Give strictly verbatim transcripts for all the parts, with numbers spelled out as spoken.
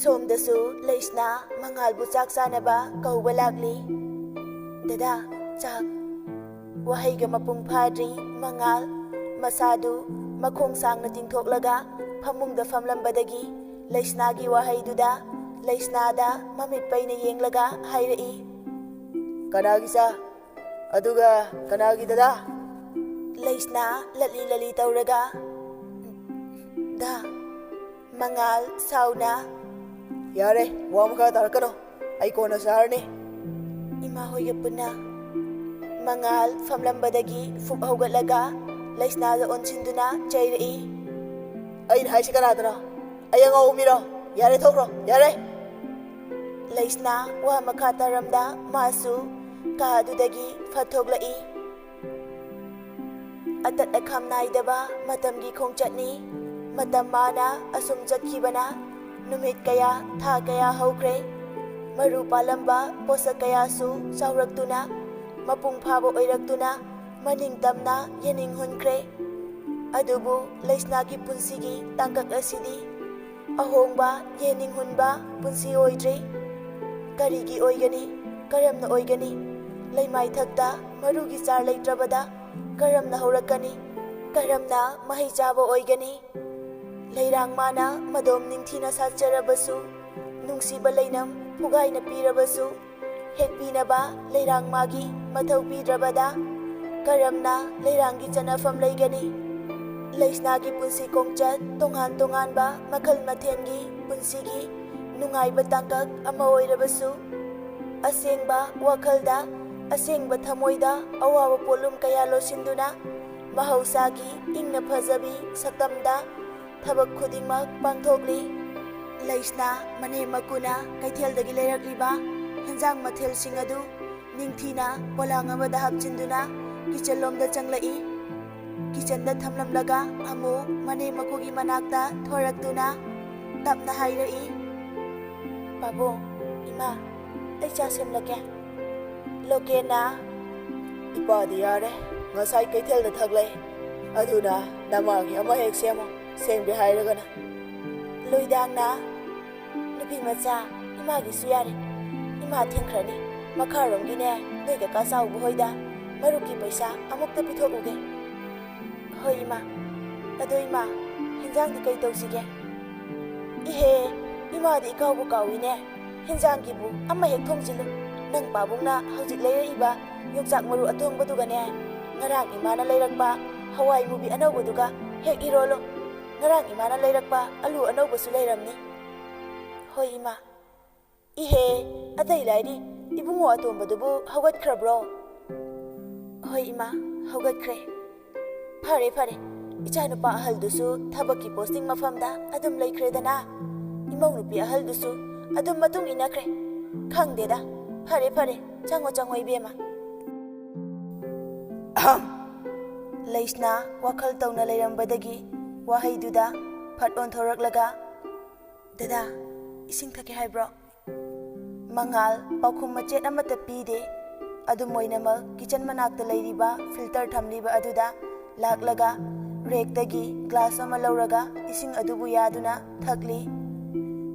ꯁꯣꯝꯗꯁꯨ ꯂꯩꯁꯅꯥ ꯃꯉꯥꯜꯕꯨ ꯆꯥꯛ ꯆꯥꯅꯕ ꯀꯧꯕ ꯂꯥꯛꯂꯤ꯫ "ꯗꯗꯥ, ꯆꯥꯛ꯫" ꯋꯥꯍꯩꯒ ꯃꯄꯨꯡ ꯐꯥꯗ꯭ꯔꯤ ꯃꯉꯥꯜ ꯃꯁꯥꯗꯨ ꯃꯈꯣꯡ ꯁꯥꯡꯅ ꯇꯤꯡꯊꯣꯛꯂꯒ ꯐꯃꯨꯡꯗ ꯐꯝꯂꯝꯕꯗꯒꯤ ꯂꯩꯁꯅꯥꯒꯤ ꯋꯥꯍꯩꯗꯨꯗ ꯂꯩꯁꯅꯥꯗ ꯃꯃꯤꯠ ꯄꯩꯅ ꯌꯦꯡꯂꯒ ꯍꯥꯏꯔꯛꯏ, "ꯀꯅꯥꯒꯤ ꯆꯥ? ꯑꯗꯨꯒ ꯀꯅꯥꯒꯤ ꯗꯗꯥ?" ꯂꯩꯁꯅꯥ ꯂꯠꯂꯤ ꯂꯠꯂꯤ ꯇꯧꯔꯒ, "ꯗꯥ꯫" ꯃꯉꯥꯜ ꯁꯥꯎꯅ, "ꯌꯥꯔꯦ, ꯋꯥ ꯃꯈꯥ ꯇꯥꯔꯛꯀꯅꯨ꯫ ꯑꯩ ꯀꯣꯟꯅ ꯆꯥꯔꯅꯤ꯫" ꯏꯃꯥ ꯍꯣꯏꯒ ꯄꯨꯟꯅ꯫ ꯃꯉꯥꯜ ꯐꯝꯂꯝꯕꯗꯒꯤ ꯐꯨꯛ ꯍꯧꯒꯠꯂꯒ ꯂꯩꯁꯅꯥꯗ ꯑꯣꯟꯁꯤꯟꯗꯨꯅ ꯆꯩꯔꯛꯏ, "ꯑꯩꯅ ꯍꯥꯏꯁꯤ ꯀꯅꯥꯗꯅꯣ? ꯑꯩ ꯑꯉꯥꯎꯕ ꯃꯤꯔꯣ? ꯌꯥꯔꯦ, ꯊꯣꯛꯈ꯭ꯔꯣ, ꯌꯥꯔꯦ!" ꯂꯩꯁꯅꯥ ꯋꯥ ꯃꯈꯥ ꯇꯥꯔꯝꯗ ꯃꯥꯁꯨ ꯀꯥ ꯑꯗꯨꯗꯒꯤ ꯐꯠꯊꯣꯛꯂꯛꯏ꯫ ꯑꯇꯠ ꯑꯈꯥꯝ ꯅꯥꯏꯗꯕ ꯃꯇꯝꯒꯤ ꯈꯣꯡꯆꯠꯅꯤ꯫ ꯃꯇꯝ ꯃꯥꯅ ꯑꯁꯨꯝ ꯆꯠꯈꯤꯕꯅ ꯅꯨꯃꯤꯠ ꯀꯌꯥ, ꯊꯥ ꯀꯌꯥ ꯍꯧꯈ꯭ꯔꯦ꯫ ꯃꯔꯨ ꯄꯥꯜꯂꯝꯕ ꯄꯣꯠꯁꯛ ꯀꯌꯥꯁꯨ ꯆꯥꯎꯔꯛꯇꯨꯅ, ꯃꯄꯨꯡ ꯐꯥꯕ ꯑꯣꯏꯔꯛꯇꯨꯅ, ꯃꯅꯤꯡ ꯇꯝꯅ ꯌꯦꯅꯤꯡ ꯍꯨꯟꯈ꯭ꯔꯦ꯫ ꯑꯗꯨꯕꯨ ꯂꯩꯁꯅꯥꯒꯤ ꯄꯨꯟꯁꯤꯒꯤ ꯇꯥꯡꯀꯛ ꯑꯁꯤꯗꯤ ꯑꯍꯣꯡꯕ, ꯌꯦꯅꯤꯡ ꯍꯨꯟꯕ ꯄꯨꯟꯁꯤ ꯑꯣꯏꯗ꯭ꯔꯤ꯫ ꯀꯔꯤꯒꯤ ꯑꯣꯏꯒꯅꯤ? ꯀꯔꯝꯅ ꯑꯣꯏꯒꯅꯤ? ꯂꯩꯃꯥꯏꯊꯛꯇ ꯃꯔꯨꯒꯤ ꯆꯥꯔ ꯂꯩꯇ꯭ꯔꯕꯗ ꯀꯔꯝꯅ ꯍꯧꯔꯛꯀꯅꯤ? ꯀꯔꯝꯅ ꯃꯍꯩ ꯆꯥꯕ ꯑꯣꯏꯒꯅꯤ? ꯂꯩꯔꯥꯡ ꯃꯥꯅ ꯃꯗꯣꯝ ꯅꯤꯡꯊꯤꯅ ꯁꯥꯠꯆꯔꯕꯁꯨ, ꯅꯨꯡꯁꯤꯕ ꯂꯩꯅꯝ ꯐꯨꯒꯥꯏꯅ ꯄꯤꯔꯕꯁꯨ, ꯍꯦꯛꯄꯤꯅꯕ ꯂꯩꯔꯥꯡ ꯃꯥꯒꯤ ꯃꯊꯧ ꯄꯤꯗ꯭ꯔꯕꯗ ꯀꯔꯝꯅ ꯂꯩꯔꯥꯡꯒꯤ ꯆꯠꯅꯐꯝ ꯂꯩꯒꯅꯤ? ꯂꯩꯁꯅꯥꯒꯤ ꯄꯨꯟꯁꯤ ꯈꯣꯡꯆꯠ ꯇꯣꯉꯥꯟ ꯇꯣꯉꯥꯟꯕ ꯃꯈꯜ ꯃꯊꯦꯜꯒꯤ ꯄꯨꯟꯁꯤꯒꯤ ꯅꯨꯡꯉꯥꯏꯕ ꯇꯥꯡꯀꯛ ꯑꯃ ꯑꯣꯏꯔꯕꯁꯨ, ꯑꯁꯦꯡꯕ ꯋꯥꯈꯜꯗ ꯑꯁꯦꯡꯕ ꯊꯃꯣꯏꯗ ꯑꯋꯥꯕ ꯄꯣꯠꯂꯨꯝ ꯀꯌꯥ ꯂꯣꯠꯁꯤꯟꯗꯨꯅ ꯃꯍꯧꯁꯥꯒꯤ ꯏꯪꯅ ꯐꯖꯕꯤ ꯁꯛꯇꯝꯗ ꯊꯕꯛ ꯈꯨꯗꯤꯡꯃꯛ ꯄꯥꯡꯊꯣꯛꯂꯤ꯫ ꯂꯩꯁꯅꯥ ꯃꯅꯦꯝ ꯃꯀꯨꯅ ꯀꯩꯊꯦꯜꯗꯒꯤ ꯂꯩꯔꯛꯂꯤꯕ ꯍꯦꯟꯖꯥꯡ ꯃꯊꯦꯜꯁꯤꯡ ꯑꯗꯨ ꯅꯤꯡꯊꯤꯅ ꯄꯣꯂꯥꯡ ꯑꯃꯗ ꯍꯥꯞꯆꯤꯟꯗꯨꯅ ꯀꯤꯆꯟꯂꯣꯝꯗ ꯆꯪꯂꯛꯏ꯫ ꯀꯤꯆꯟꯗ ꯊꯝꯂꯝꯂꯒ ꯑꯃꯨꯛ ꯃꯅꯦꯝ ꯃꯀꯨꯒꯤ ꯃꯅꯥꯛꯇ ꯊꯣꯔꯛꯇꯨꯅ ꯇꯞꯅ ꯍꯥꯏꯔꯛꯏ, "ꯄꯥꯕꯨꯡ, ꯏꯃꯥ, ꯑꯩ ꯆꯥ ꯁꯦꯝꯂꯛꯀꯦ꯫" ꯂꯣꯀꯦꯟꯅ, "ꯏꯄꯥꯗꯤ ꯌꯥꯔꯦ, ꯉꯁꯥꯏ ꯀꯩꯊꯦꯜꯗ ꯊꯛꯂꯛꯏ, ꯑꯗꯨꯅ ꯅꯃꯥꯒꯤ ꯑꯃ ꯍꯦꯛ ꯁꯦꯝꯃꯣ, ꯁꯦꯝꯒꯦ ꯍꯥꯏꯔꯒꯅ꯫" ꯂꯣꯏꯗꯥꯡꯅ, ꯏꯃꯥꯒꯤꯁꯨ ꯌꯥꯔꯦ꯫ ꯏꯃꯥ ꯊꯤꯡꯈ꯭ꯔꯅꯤ꯫ ꯃꯈꯥꯔꯣꯝꯒꯤꯅꯦ, ꯅꯣꯏ ꯀꯀꯥ ꯆꯥꯎꯕ ꯍꯣꯏꯗ ꯃꯔꯨꯞꯀꯤ ꯄꯩꯁꯥ ꯑꯃꯨꯛꯇ ꯄꯤꯊꯣꯛꯎꯒꯦ꯫ ꯍꯣꯏ ꯏꯃꯥ꯫ ꯑꯗꯣ ꯏꯃꯥ, ꯍꯤꯟꯖꯥꯡꯗꯤ ꯀꯩ ꯇꯧꯁꯤꯒꯦ? ꯏꯍꯦ, ꯏꯃꯥꯗꯤ ꯏꯀꯥꯎꯕꯨ ꯀꯥꯎꯏꯅꯦ꯫ ꯍꯤꯟꯖꯥꯡꯒꯤꯕꯨ ꯑꯃ ꯍꯦꯛ ꯊꯣꯡꯖꯤꯜꯂꯨ꯫ ꯅꯪ ꯄꯥꯕꯨꯡꯅ ꯍꯧꯖꯤꯛ ꯂꯩꯔꯛꯏꯕ ꯌꯣꯡꯆꯥꯛ ꯃꯔꯨ ꯑꯊꯣꯡꯕꯗꯨꯒꯅꯦ, ꯉꯔꯥꯡ ꯏꯃꯥꯅ ꯂꯩꯔꯛꯄ ꯍꯋꯥꯏ ꯃꯨꯕꯤ ꯑꯅꯧꯕꯗꯨꯒ ꯍꯦꯛ ꯏꯔꯣꯜꯂꯣ꯫ ꯉꯔꯥꯡ ꯏꯃꯥꯅ ꯂꯩꯔꯛꯄ ꯑꯂꯨ ꯑꯅꯧꯕꯁꯨ ꯂꯩꯔꯝꯅꯤ꯫ ꯍꯣꯏ ꯏꯃꯥ꯫ ꯏꯍꯦ, ꯑꯇꯩ ꯂꯥꯏꯔꯤ, ꯏꯕꯨꯡꯉꯣ ꯑꯇꯣꯝꯕꯗꯨꯕꯨ ꯍꯧꯒꯠꯈ꯭ꯔꯕ꯭ꯔꯣ? ꯍꯣꯏ ꯏꯃꯥ, ꯍꯧꯒꯠꯈ꯭ꯔꯦ꯫ ꯐꯔꯦ ꯐꯔꯦ, ꯏꯆꯥꯅꯨꯄꯥ ꯑꯍꯜꯗꯨꯁꯨ ꯊꯕꯛꯀꯤ ꯄꯣꯁꯇꯤꯡ ꯃꯐꯝꯗ ꯑꯗꯨꯝ ꯂꯩꯈ꯭ꯔꯦꯗꯅ꯫ ꯏꯃꯧ ꯅꯨꯄꯤ ꯑꯍꯜꯗꯨꯁꯨ ꯑꯗꯨꯝ ꯃꯇꯨꯡ ꯏꯟꯅꯈ꯭ꯔꯦ꯫ ꯈꯪꯗꯦꯗ꯫ ꯐꯔꯦ ꯐꯔꯦ, ꯆꯪꯉꯣ ꯆꯪꯉꯣ ꯏꯕꯦꯝꯃ꯫ ꯑꯍꯝ꯫ ꯂꯩꯁꯅꯥ ꯋꯥꯈꯜ ꯇꯧꯅ ꯂꯩꯔꯝꯕꯗꯒꯤ ꯋꯥꯍꯩꯗꯨꯗ ꯐꯠ ꯑꯣꯟꯊꯣꯔꯛꯂꯒ, "ꯗꯗꯥ, ꯏꯁꯤꯡ ꯊꯛꯀꯦ ꯍꯥꯏꯕ꯭ꯔꯣ?" ꯃꯉꯥꯜ ꯄꯥꯎꯈꯨꯝ ꯃꯆꯦꯠ ꯑꯃꯠꯇ ꯄꯤꯗꯦ꯫ ꯑꯗꯨꯝ ꯑꯣꯏꯅꯃꯛ ꯀꯤꯆꯟ ꯃꯅꯥꯛꯇ ꯂꯩꯔꯤꯕ ꯐꯤꯜꯇꯔ ꯊꯝꯂꯤꯕ ꯑꯗꯨꯗ ꯂꯥꯛꯂꯒ ꯔꯦꯛꯇꯒꯤ ꯒ꯭ꯂꯥꯁ ꯑꯃ ꯂꯧꯔꯒ ꯏꯁꯤꯡ ꯑꯗꯨꯕꯨ ꯌꯥꯗꯨꯅ ꯊꯛꯂꯤ꯫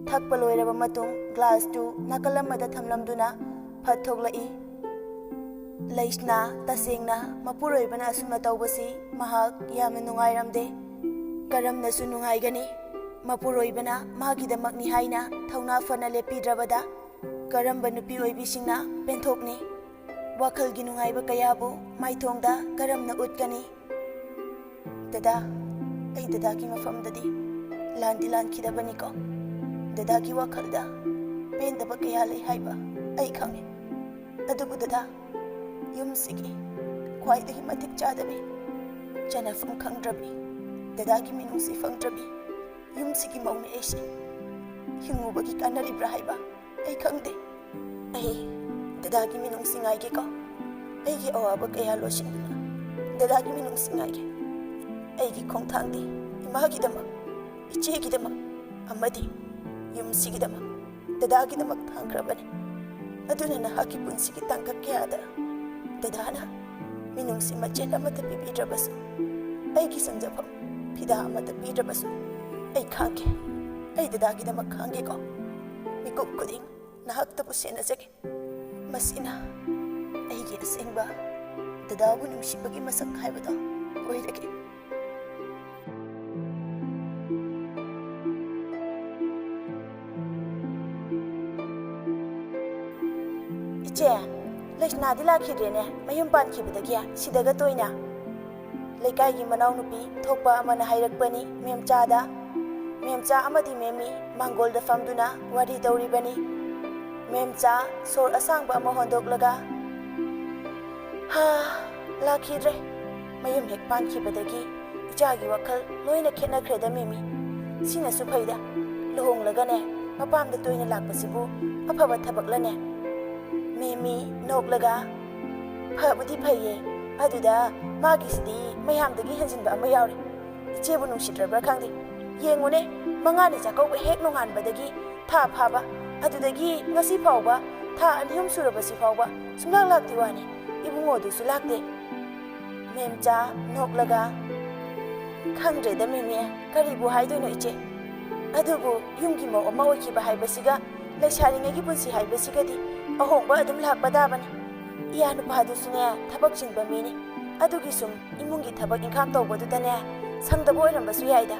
ꯊꯛꯄ ꯂꯣꯏꯔꯕ ꯃꯇꯨꯡ ꯒ꯭ꯂꯥꯁꯇꯨ ꯅꯥꯀꯜ ꯑꯃꯗ ꯊꯝꯂꯝꯗꯨꯅ ꯐꯠ ꯊꯣꯛꯂꯛꯏ꯫ ꯂꯩꯁꯅꯥ ꯇꯁꯦꯡꯅ ꯃꯄꯨꯔꯣꯏꯕꯅ ꯑꯁꯨꯝꯅ ꯇꯧꯕꯁꯤ ꯃꯍꯥꯛ ꯌꯥꯝꯅ ꯅꯨꯡꯉꯥꯏꯔꯝꯗꯦ꯫ ꯀꯔꯝꯅꯁꯨ ꯅꯨꯡꯉꯥꯏꯒꯅꯤ? ꯃꯄꯨꯔꯣꯏꯕꯅ ꯃꯥꯒꯤꯗꯃꯛꯅꯤ ꯍꯥꯏꯅ ꯊꯧꯅꯥ ꯐꯅ ꯂꯦꯞꯄꯤꯗ꯭ꯔꯕꯗ ꯀꯔꯝꯕ ꯅꯨꯄꯤ ꯑꯣꯏꯕꯤꯁꯤꯡꯅ ꯄꯦꯟꯊꯣꯛꯅꯤ? ꯋꯥꯈꯜꯒꯤ ꯅꯨꯡꯉꯥꯏꯕ ꯀꯌꯥꯕꯨ ꯃꯥꯏꯊꯣꯡꯗ ꯀꯔꯝꯅ ꯎꯠꯀꯅꯤ? ꯗꯗꯥ, ꯑꯩ ꯗꯗꯥꯒꯤ ꯃꯐꯝꯗꯗꯤ ꯂꯥꯟꯗꯤ ꯂꯥꯟꯈꯤꯗꯕꯅꯤꯀꯣ꯫ ꯗꯗꯥꯒꯤ ꯋꯥꯈꯜꯗ ꯄꯦꯟꯗꯕ ꯀꯌꯥ ꯂꯩ ꯍꯥꯏꯕ ꯑꯩ ꯈꯪꯉꯤ꯫ ꯑꯗꯨꯕꯨ ꯗꯗꯥ, ꯌꯨꯝꯁꯤꯒꯤ ꯈ꯭ꯋꯥꯏꯗꯒꯤ ꯃꯇꯤꯛ ꯆꯥꯗꯕꯤ, ꯆꯥꯅꯐꯝ ꯈꯪꯗ꯭ꯔꯕꯤ, ꯗꯗꯥꯒꯤ ꯃꯤꯅꯨꯡꯁꯤ ꯐꯪꯗ꯭ꯔꯕꯤ ꯌꯨꯝꯁꯤꯒꯤ ꯃꯧꯅꯦ ꯑꯩꯁꯦ꯫ ꯍꯤꯡꯉꯨꯕꯒꯤ ꯀꯥꯟꯅꯔꯤꯕ꯭ꯔꯥ ꯍꯥꯏꯕ ꯑꯩ ꯈꯪꯗꯦ꯫ ꯑꯩ ꯗꯗꯥꯒꯤ ꯃꯤꯅꯨꯡꯁꯤ ꯉꯥꯏꯒꯦꯀꯣ꯫ ꯑꯩꯒꯤ ꯑꯋꯥꯕ ꯀꯌꯥ ꯂꯣꯏꯁꯤꯟꯗꯨꯅ ꯗꯗꯥꯒꯤ ꯃꯤꯅꯨꯡꯁꯤ ꯉꯥꯏꯒꯦ꯫ ꯑꯩꯒꯤ ꯈꯣꯡꯊꯥꯡꯗꯤ ꯏꯃꯥꯒꯤꯗꯃꯛ, ꯏꯆꯦꯒꯤꯗꯃꯛ ꯑꯃꯗꯤ ꯌꯨꯝꯁꯤꯒꯤꯗꯃꯛ, ꯗꯗꯥꯒꯤꯗꯃꯛ ꯊꯥꯡꯈ꯭ꯔꯕꯅꯤ꯫ ꯑꯗꯨꯅ ꯅꯍꯥꯛꯀꯤ ꯄꯨꯟꯁꯤꯒꯤ ꯇꯥꯡꯀꯛ ꯀꯌꯥꯗ ꯗꯗꯥꯅ ꯃꯤꯅꯨꯡꯁꯤ ꯃꯆꯦꯠ ꯑꯃꯠꯇ ꯄꯤꯕꯤꯗ꯭ꯔꯕꯁꯨ, ꯑꯩꯒꯤ ꯁꯤꯟꯖꯐꯝ ꯐꯤꯗꯥ ꯑꯃꯠꯇ ꯄꯤꯗ꯭ꯔꯕꯁꯨ, ꯑꯩ ꯈꯥꯡꯒꯦ꯫ ꯑꯩ ꯗꯗꯥꯒꯤꯗꯃꯛ ꯈꯥꯡꯒꯦꯀꯣ꯫ ꯃꯤꯀꯨꯞ ꯈꯨꯗꯤꯡ ꯅꯍꯥꯛꯇꯕꯨ ꯁꯦꯟꯅꯖꯒꯦ꯫ ꯃꯁꯤꯅ ꯑꯩꯒꯤ ꯑꯁꯦꯡꯕ ꯗꯗꯥꯕꯨ ꯅꯨꯡꯁꯤꯕꯒꯤ ꯃꯁꯛ ꯍꯥꯏꯕꯗꯣ ꯑꯣꯏꯔꯒꯦ꯫ ꯏꯆꯦ, ꯂꯩꯁꯅꯥꯗꯤ ꯂꯥꯛꯈꯤꯗ꯭ꯔꯦꯅꯦ, ꯃꯌꯨꯝ ꯄꯥꯟꯈꯤꯕꯗꯒꯤ ꯁꯤꯗꯒ ꯇꯣꯏꯅ꯫ ꯂꯩꯀꯥꯏꯒꯤ ꯃꯅꯥꯎꯅꯨꯄꯤ ꯊꯣꯛꯄ ꯑꯃꯅ ꯍꯥꯏꯔꯛꯄꯅꯤ ꯃꯦꯝꯆꯥꯗ꯫ ꯃꯦꯝꯆꯥ ꯑꯃꯗꯤ ꯃꯦꯝꯃꯤ ꯃꯥꯡꯒꯣꯜꯗ ꯐꯝꯗꯨꯅ ꯋꯥꯔꯤ ꯇꯧꯔꯤꯕꯅꯤ꯫ ꯃꯦꯝꯆꯥ ꯁꯣꯔ ꯑꯁꯥꯡꯕ ꯑꯃ ꯍꯣꯟꯗꯣꯛꯂꯒ, "ꯍꯥ, ꯂꯥꯛꯈꯤꯗ꯭ꯔꯦ꯫ ꯃꯌꯨꯝ ꯍꯦꯛ ꯄꯥꯟꯈꯤꯕꯗꯒꯤ ꯏꯆꯥꯒꯤ ꯋꯥꯈꯜ ꯂꯣꯏꯅ ꯈꯦꯠꯅꯈ꯭ꯔꯦꯗ ꯃꯦꯝꯃꯤ꯫ ꯁꯤꯅꯁꯨ ꯐꯩꯗ, ꯂꯨꯍꯣꯡꯂꯒꯅꯦ ꯃꯄꯥꯝꯗ ꯇꯣꯏꯅ ꯂꯥꯛꯄꯁꯤꯕꯨ ꯑꯐꯕ ꯊꯕꯛꯂꯅꯦ?" ꯃꯦꯝꯃꯤ ꯅꯣꯛꯂꯒ, "ꯐꯕꯨꯗꯤ ꯐꯩꯌꯦ, ꯑꯗꯨꯗ ꯃꯥꯒꯤꯁꯤꯗꯤ ꯃꯌꯥꯝꯗꯒꯤ ꯍꯦꯟꯖꯤꯟꯕ ꯑꯃ ꯌꯥꯎꯔꯦ꯫ ꯏꯆꯦꯕꯨ ꯅꯨꯡꯁꯤꯗ꯭ꯔꯕ꯭ꯔꯥ ꯈꯪꯗꯦ꯫ ꯌꯦꯡꯉꯨꯅꯦ, ꯃꯉꯥꯅꯤ ꯆꯥꯛꯀꯧꯕ ꯍꯦꯛ ꯅꯣꯡꯉꯥꯟꯕꯗꯒꯤ ꯊꯥ ꯐꯥꯕ, ꯑꯗꯨꯗꯒꯤ ꯉꯁꯤ ꯐꯥꯎꯕ, ꯊꯥ ꯑꯅꯤ ꯑꯍꯨꯝ ꯁꯨꯔꯕꯁꯤ ꯐꯥꯎꯕ ꯁꯨꯡꯂꯥꯛ ꯂꯥꯛꯇꯦ ꯋꯥꯅꯤ꯫ ꯏꯕꯨꯡꯉꯣꯗꯨꯁꯨ ꯂꯥꯛꯇꯦ꯫" ꯃꯦꯝꯆꯥ ꯅꯣꯛꯂꯒ, "ꯈꯪꯗ꯭ꯔꯦꯗ ꯃꯦꯝꯃꯤ, ꯀꯔꯤꯕꯨ ꯍꯥꯏꯗꯣꯏꯅꯣ ꯏꯆꯦ꯫ ꯑꯗꯨꯕꯨ ꯌꯨꯝꯒꯤ ꯃꯧ ꯑꯃ ꯑꯣꯏꯈꯤꯕ ꯍꯥꯏꯕꯁꯤꯒ ꯂꯩꯁꯥꯔꯤꯉꯩꯒꯤ ꯄꯨꯟꯁꯤ ꯍꯥꯏꯕꯁꯤꯒꯗꯤ ꯑꯍꯣꯡꯕ ꯑꯗꯨꯝ ꯂꯥꯛꯄ ꯇꯥꯕꯅꯤ꯫ ꯏꯌꯥ ꯅꯨꯄꯥꯗꯨꯁꯨꯅꯦ ꯊꯕꯛ ꯆꯤꯟꯕ ꯃꯤꯅꯤ꯫ ꯑꯗꯨꯒꯤ ꯁꯨꯝ ꯏꯃꯨꯡꯒꯤ ꯊꯕꯛ ꯏꯪꯈꯥꯡ ꯇꯧꯕꯗꯨꯗꯅꯦ ꯁꯪꯗꯕ ꯑꯣꯏꯔꯝꯕꯁꯨ ꯌꯥꯏꯗ꯫"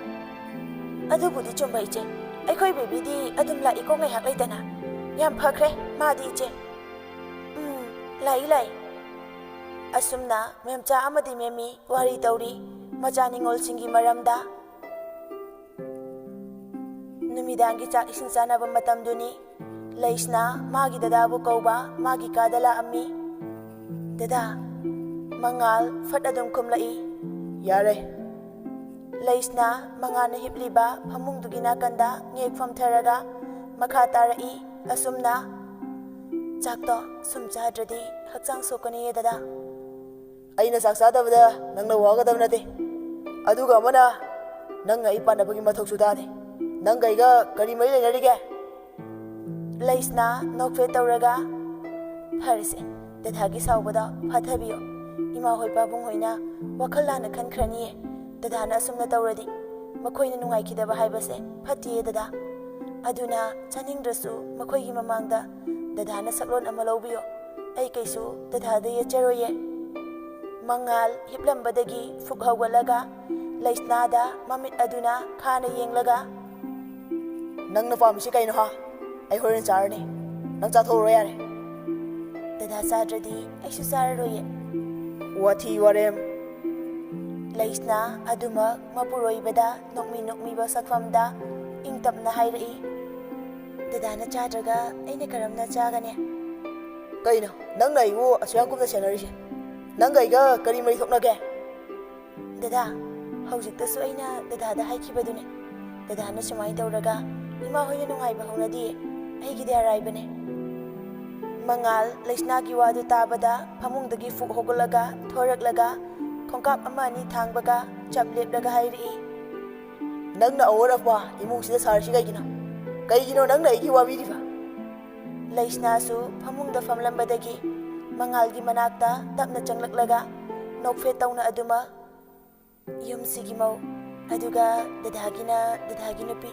"ꯑꯗꯨꯕꯨꯗꯤ ꯆꯨꯝꯕ ꯏꯆꯦ꯫ ꯑꯩꯈꯣꯏ ꯕꯦꯕꯤꯗꯤ ꯑꯗꯨꯝ ꯂꯥꯛꯏꯀꯣ ꯉꯥꯏꯍꯥꯛ ꯂꯩꯇꯅ꯫ ꯌꯥꯝ ꯐꯈ꯭ꯔꯦ ꯃꯥꯗꯤ ꯏꯆꯦ꯫" "ꯎꯝ, ꯂꯥꯛꯏ ꯂꯥꯛꯏ꯫" ꯑꯁꯨꯝꯅ ꯃꯦꯝꯆꯥ ꯑꯃꯗꯤ ꯃꯦꯝꯃꯤ ꯋꯥꯔꯤ ꯇꯧꯔꯤ ꯃꯆꯥ ꯅꯤꯉꯣꯜꯁꯤꯡꯒꯤ ꯃꯔꯝꯗ꯫ ꯅꯨꯃꯤꯗꯥꯡꯒꯤ ꯆꯥꯛ ꯏꯁꯤꯡ ꯆꯥꯅꯕ ꯃꯇꯝꯗꯨꯅꯤ꯫ ꯂꯩꯁꯅ ꯃꯥꯒꯤ ꯗꯗꯥꯕꯨ ꯀꯧꯕ ꯃꯥꯒꯤ ꯀꯥꯗ ꯂꯥꯛꯑꯝꯃꯤ꯫ "ꯗꯗꯥ꯫" ꯃꯉꯥꯜ ꯐꯠ ꯑꯗꯨꯝ ꯈꯨꯝꯂꯛꯏ, "ꯌꯥꯔꯦ꯫" ꯂꯩꯁꯅ ꯃꯉꯥꯜꯅ ꯍꯤꯞꯂꯤꯕ ꯐꯃꯨꯡꯗꯨꯒꯤ ꯅꯥꯀꯟꯗ ꯉꯦꯛ ꯐꯝꯊꯔꯒ ꯃꯈꯥ ꯇꯥꯔꯛꯏ ꯑꯁꯨꯝꯅ, "ꯆꯥꯛꯇꯣ ꯁꯨꯝ ꯆꯥꯗ꯭ꯔꯗꯤ ꯍꯛꯆꯥꯡ ꯁꯣꯛꯀꯅꯤꯌꯦ ꯗꯗꯥ꯫" "ꯑꯩꯅ ꯆꯥꯛ ꯆꯥꯗꯕꯗ ꯅꯪꯅ ꯋꯥꯒꯗꯕ ꯅꯠꯇꯦ꯫ ꯑꯗꯨꯒ ꯑꯃꯅ, ꯅꯪ ꯑꯩ ꯄꯥꯟꯅꯕꯒꯤ ꯃꯊꯧꯁꯨ ꯇꯥꯗꯦ꯫ ꯅꯪꯒ ꯑꯩꯒ ꯀꯔꯤ ꯃꯔꯤ ꯂꯩꯅꯔꯤꯒꯦ?" ꯂꯩꯁꯅ ꯅꯣꯛꯐꯦꯠ ꯇꯧꯔꯒ, "ꯐꯔꯦꯁꯦ, ꯗꯗꯥꯒꯤ ꯁꯥꯎꯕꯗꯣ ꯐꯥꯊꯕꯤꯌꯣ꯫ ꯏꯃꯥ ꯍꯣꯏ ꯄꯥꯕꯨꯡ ꯍꯣꯏꯅ ꯋꯥꯈꯜ ꯂꯥꯟꯅ ꯈꯟꯈ꯭ꯔꯅꯤꯌꯦ꯫ ꯗꯗꯥꯅ ꯑꯁꯨꯝꯅ ꯇꯧꯔꯗꯤ ꯃꯈꯣꯏꯅ ꯅꯨꯡꯉꯥꯏꯈꯤꯗꯕ ꯍꯥꯏꯕꯁꯦ ꯐꯠꯇꯦꯌꯦ ꯗꯗꯥ꯫ ꯑꯗꯨꯅ ꯆꯥꯅꯤꯡꯗ꯭ꯔꯁꯨ ꯃꯈꯣꯏꯒꯤ ꯃꯃꯥꯡꯗ ꯗꯗꯥꯅ ꯁꯛꯂꯣꯟ ꯑꯃ ꯂꯧꯕꯤꯌꯣ꯫ ꯑꯩ ꯀꯩꯁꯨ ꯗꯗꯥꯗ ꯌꯦꯠꯆꯔꯣꯏꯌꯦ꯫ ꯃꯉꯥꯜ ꯍꯤꯞꯂꯝꯕꯗꯒꯤ ꯐꯨꯛ ꯍꯧꯒꯠꯂꯒ ꯂꯩꯁꯅꯥꯗ ꯃꯃꯤꯠ ꯑꯗꯨꯅ ꯈꯥꯅ ꯌꯦꯡꯂꯒ, "ꯅꯪꯅ ꯄꯥꯝꯃꯤꯁꯤ ꯀꯩꯅꯣ ꯍꯥ? ꯑꯩ ꯍꯣꯔꯦꯟ ꯆꯥꯔꯅꯤ꯫ ꯅꯪ ꯆꯥꯊꯣꯛꯎꯔꯣ ꯌꯥꯔꯦ꯫" "ꯗꯗꯥ ꯆꯥꯗ꯭ꯔꯗꯤ ꯑꯩꯁꯨ ꯆꯥꯔꯔꯣꯏꯌꯦ꯫" "ꯋꯥꯊꯤ ꯋꯥꯔꯦꯝ!" ꯂꯩꯁꯅꯥ ꯑꯗꯨꯃꯛ ꯃꯄꯨꯔꯣꯏꯕꯗ ꯅꯣꯛꯃꯤ ꯅꯣꯛꯃꯤꯕ ꯁꯛꯐꯝꯗ ꯏꯪ ꯇꯞꯅ ꯍꯥꯏꯔꯛꯏ꯫ "ꯗꯗꯥꯅ ꯆꯥꯗ꯭ꯔꯒ ꯑꯩꯅ ꯀꯔꯝꯅ ꯆꯥꯒꯅꯤ?" "ꯀꯩꯅꯣ, ꯅꯪꯅ ꯑꯩꯕꯨ ꯑꯁꯨꯌꯥꯝ ꯀꯨꯝꯅ ꯁꯦꯟꯅꯔꯤꯁꯦ? ꯅꯪꯒ ꯑꯩꯒ ꯀꯔꯤ ꯃꯔꯤ ꯊꯣꯛꯅꯒꯦ?" "ꯗꯗꯥ, ꯍꯧꯖꯤꯛꯇꯁꯨ ꯑꯩꯅ ꯗꯗꯥꯗ ꯍꯥꯏꯈꯤꯕꯗꯨꯅꯦ꯫ ꯗꯗꯥꯅ ꯁꯨꯃꯥꯏꯅ ꯇꯧꯔꯒ ꯏꯃꯥ ꯍꯣꯏꯅ ꯅꯨꯡꯉꯥꯏꯕ ꯍꯧꯅꯗꯤꯌꯦ꯫ ꯑꯩꯒꯤꯗꯤ ꯑꯔꯥꯏꯕꯅꯦ꯫" ꯃꯉꯥꯜ ꯂꯩꯁꯅꯥꯒꯤ ꯋꯥꯗꯨ ꯇꯥꯕꯗ ꯐꯃꯨꯡꯗꯒꯤ ꯐꯨꯛ ꯍꯧꯒꯠꯂꯒ ꯊꯣꯔꯛꯂꯒ ꯈꯣꯡꯀꯥꯞ ꯑꯃ ꯑꯅꯤ ꯊꯥꯡꯕꯒ ꯆꯞ ꯂꯦꯞꯂꯒ ꯍꯥꯏꯔꯛꯏ꯫ "ꯅꯪꯅ ꯑꯋꯣꯠ ꯑꯄꯥ ꯏꯃꯨꯡꯁꯤꯗ ꯁꯥꯔꯤꯁꯤ ꯀꯩꯒꯤꯅꯣ? ꯀꯩꯒꯤꯅꯣ ꯅꯪꯅ ꯑꯩꯒꯤ ꯋꯥꯕꯤꯔꯤꯕ?" ꯂꯩꯁꯅꯥꯁꯨ ꯐꯃꯨꯡꯗ ꯐꯝꯂꯝꯕꯗꯒꯤ ꯃꯉꯥꯜꯒꯤ ꯃꯅꯥꯛꯇ ꯇꯞꯅ ꯆꯪꯂꯛꯂꯒ ꯅꯣꯛꯐꯦꯠ ꯇꯧꯅ ꯑꯗꯨꯃꯛ, "ꯌꯨꯝꯁꯤꯒꯤ ꯃꯧ, ꯑꯗꯨꯒ ꯗꯗꯥꯒꯤꯅ ꯗꯗꯥꯒꯤ ꯅꯨꯄꯤ꯫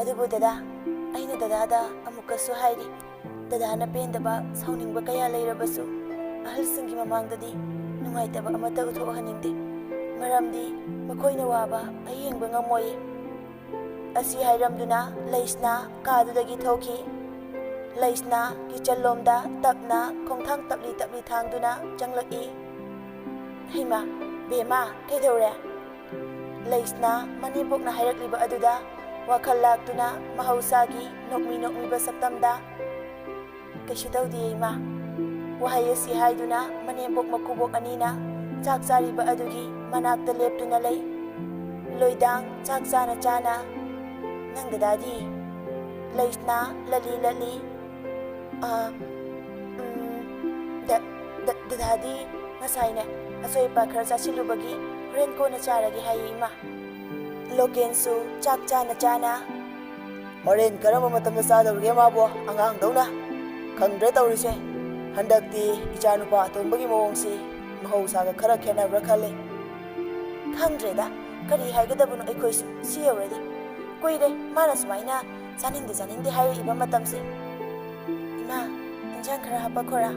ꯑꯗꯨꯕꯨ ꯗꯗꯥ, ꯑꯩꯅ ꯗꯗꯥꯗ ꯑꯃꯨꯛꯀꯁꯨ ꯍꯥꯏꯔꯤ, ꯗꯗꯥꯅ ꯄꯦꯟꯗꯕ, ꯁꯥꯎꯅꯤꯡꯕ ꯀꯌꯥ ꯂꯩꯔꯕꯁꯨ ꯑꯍꯜꯁꯤꯡꯒꯤ ꯃꯃꯥꯡꯗꯗꯤ ꯅꯨꯡꯉꯥꯏꯇꯕ ꯑꯃꯠꯇ ꯎꯠꯊꯣꯛꯍꯟꯅꯤꯡꯗꯦ꯫ ꯃꯔꯝꯗꯤ ꯃꯈꯣꯏꯅ ꯋꯥꯕ ꯑꯩ ꯌꯦꯡꯕ ꯉꯝꯃꯣꯏꯌꯦ꯫" ꯑꯁꯤ ꯍꯥꯏꯔꯝꯗꯨꯅ ꯂꯩꯁꯅꯥ ꯀꯥꯗꯨꯗꯒꯤ ꯊꯣꯛꯈꯤ꯫ ꯂꯩꯁꯅꯥ ꯀꯤꯆꯟꯂꯣꯝꯗ ꯇꯞꯅ ꯈꯣꯡꯊꯥꯡ ꯇꯞꯂꯤ ꯇꯞꯂꯤ ꯊꯥꯡꯗꯨꯅ ꯆꯪꯂꯛꯏ꯫ "ꯍꯩꯃꯥ, ꯕꯦꯝꯃ, ꯀꯩꯗꯧꯔꯦ?" ꯂꯩꯁꯅꯥ ꯃꯅꯦꯝꯕꯣꯛꯅ ꯍꯥꯏꯔꯛꯂꯤꯕ ꯑꯗꯨꯗ ꯋꯥꯈꯜ ꯂꯥꯛꯇꯨꯅ ꯃꯍꯧꯁꯥꯒꯤ ꯅꯣꯛꯃꯤ ꯅꯣꯛꯃꯤꯕ ꯁꯛꯇꯝꯗ, "ꯀꯩꯁꯨ ꯇꯧꯗꯤꯌꯦ, ꯏꯃꯥ꯫" ꯋꯥꯍꯩ ꯑꯁꯤ ꯍꯥꯏꯗꯨꯅ ꯃꯅꯦꯝꯕꯣꯛ ꯃꯀꯨꯕꯣꯛ ꯑꯅꯤꯅ ꯆꯥꯛ ꯆꯥꯔꯤꯕ ꯑꯗꯨꯒꯤ ꯃꯅꯥꯛꯇ ꯂꯦꯞꯇꯨꯅ ꯂꯩ꯫ ꯂꯣꯏꯗꯥꯡ ꯆꯥꯛ ꯆꯥꯅ ꯆꯥꯅ, "ꯅꯪ ꯗꯗꯥꯗꯤ?" ꯂꯩꯁꯅꯥ ꯂꯠꯂꯤ ꯂꯠꯂꯤ, "ꯑ, ꯎꯝ, ꯗ-, ꯗ-, ꯗꯗꯥꯗꯤ ꯉꯁꯥꯏꯅꯦ, ꯑꯆꯣꯏ ꯑꯄꯥ ꯈꯔ ꯆꯥꯁꯤꯜꯂꯨꯕꯒꯤ ꯍꯣꯔꯦꯟ ꯀꯣꯟꯅ ꯆꯥꯔꯒꯦ ꯍꯥꯏꯌꯦ, ꯏꯃꯥ꯫" ꯂꯣꯀꯦꯟꯁꯨ ꯆꯥꯛ ꯆꯥꯅ ꯆꯥꯅ, "ꯍꯣꯔꯦꯟ ꯀꯔꯝꯕ ꯃꯇꯝꯗ ꯆꯥꯗꯧꯔꯤꯒꯦ ꯃꯥꯕꯣ, ꯑꯉꯥꯡꯗꯧꯅ? ꯈꯪꯗ꯭ꯔꯦ ꯇꯧꯔꯤꯁꯦ꯫ ꯍꯟꯗꯛꯇꯤ ꯏꯆꯥꯅꯨꯄꯥ ꯑꯇꯣꯝꯕꯒꯤ ꯃꯑꯣꯡꯁꯤ ꯃꯍꯧꯁꯥꯒ ꯈꯔ ꯈꯦꯠꯅꯕ꯭ꯔꯥ ꯈꯜꯂꯦ꯫" "ꯈꯪꯗ꯭ꯔꯦꯗ, ꯀꯔꯤ ꯍꯥꯏꯒꯗꯕꯅꯣ ꯑꯩꯈꯣꯏꯁꯨ ꯁꯤ ꯌꯧꯔꯗꯤ꯫ ꯀꯨꯏꯔꯦ ꯃꯥꯅ ꯁꯨꯃꯥꯏꯅ ꯆꯥꯅꯤꯡꯗꯦ ꯆꯥꯅꯤꯡꯗꯦ ꯍꯥꯏꯔꯛꯏꯕ ꯃꯇꯝꯁꯦ꯫ ꯏꯃꯥ, ꯏꯟꯖꯥꯡ ꯈꯔ ꯍꯥꯞꯄꯛꯈꯣꯔꯥ?